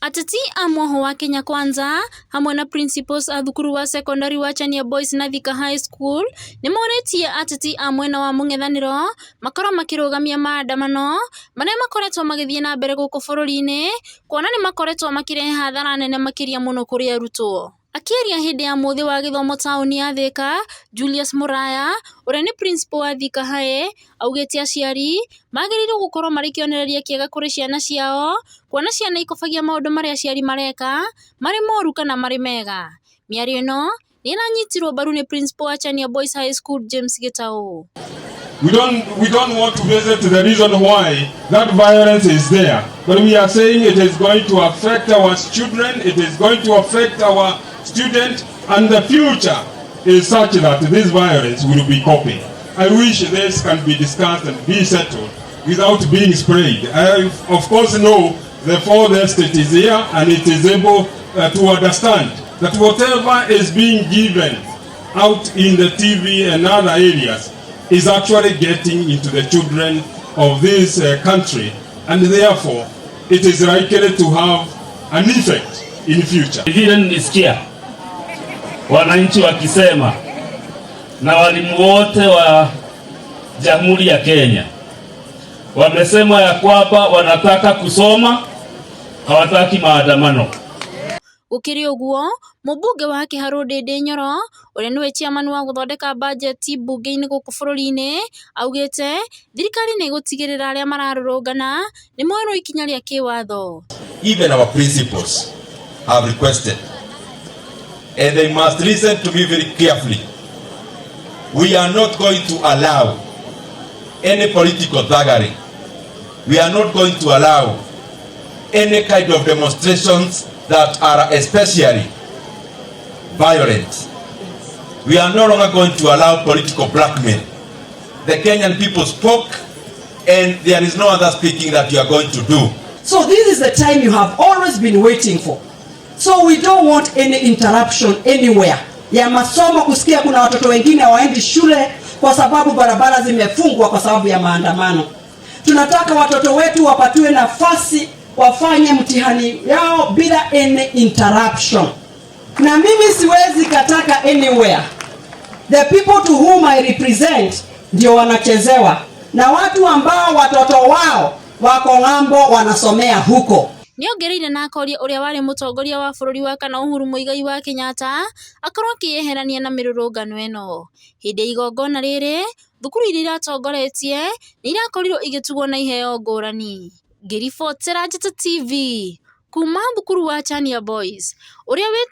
Ateti a mwahũ wa Kenya Kwanza hamwe na principals a thukuru wa secondary wa Chania Boys na Thika High School nĩmorĩtie ateti a mwena wa mũng'ethanĩro makorwo makĩrũgamia maandamano marĩa makoretwo magĩthiĩ na mbere gũkũ bũrũri-inĩ, kuona nĩ makoretwo makĩrehe hathara nene makĩria mũno kũrĩ arutwo. Akĩaria hĩndĩ ya mũthĩ wa gĩthomo taũni ya Thika, Julius Muraya ũrĩa nĩ principal wa Thika High augĩte aciari magĩrĩirwo gũkorwo marĩ kĩonereria kĩega kũrĩ ciana ciao, kuona ciana ikobagia maũndũ marĩa aciari mareka marĩ moru kana marĩ mega. Mĩario ĩno nĩ ĩranyitirwo mbaru nĩ principal wa Chania Boys High School James Gitau. We don't want to visit the reason why that violence is there, but we are saying it is going to affect our children, it is going to affect our students, and the future is such that this violence will be copied. I wish this can be discussed and be settled without being sprayed. I, of course, know the fourth estate is here and it is able to understand that whatever is being given out in the TV and other areas is actually getting into the children of this country, and therefore it is likely to have an effect in future. Vile nilisikia wananchi wakisema na walimu wote wa Jamhuri ya Kenya wamesema ya kwamba wanataka kusoma, hawataki maandamano. Gũkĩrĩ ũguo, mũmbunge wa Kiharu Ndindi Nyoro ũrĩa nĩwe chairman wa gũthondeka bajeti mbunge-inĩ gũkũ bũrũri-inĩ augĩte thirikari nĩ ĩgũtigĩrĩra arĩa mararũrũngana nĩ moerwo ikinya rĩa kĩwatho. Even our principals have requested, and they must listen to me very carefully. We are not going to allow any political thuggery. We are not going to allow any kind of demonstrations that are especially violent. We are no longer going to allow political blackmail. The Kenyan people spoke, and there is no other speaking that you are going to do. So this is the time you have always been waiting for. So we don't want any interruption anywhere ya masomo, kusikia kuna watoto wengine hawaendi shule kwa sababu barabara zimefungwa kwa sababu ya maandamano. Tunataka watoto wetu wapatiwe nafasi wafanye mtihani yao bila any interruption. Na mimi siwezi kataka anywhere the people to whom I represent ndio wanachezewa na watu ambao watoto wao wako ng'ambo wanasomea huko. Nĩongereire na akoria ũrĩa warĩ mũtongoria wa bũrũri wa kana Uhuru Muigai wa Kenyatta akorwo akĩyeherania na mĩrũrũngano ĩno. Hĩndĩ ya igongona rĩrĩ, thukuru iria iratongoretie nĩ irakorirwo igĩtugwo na iheo ngũrani. Ngĩribotera Njata TV kuma thukuru wa Chania Boys ũrĩa wĩ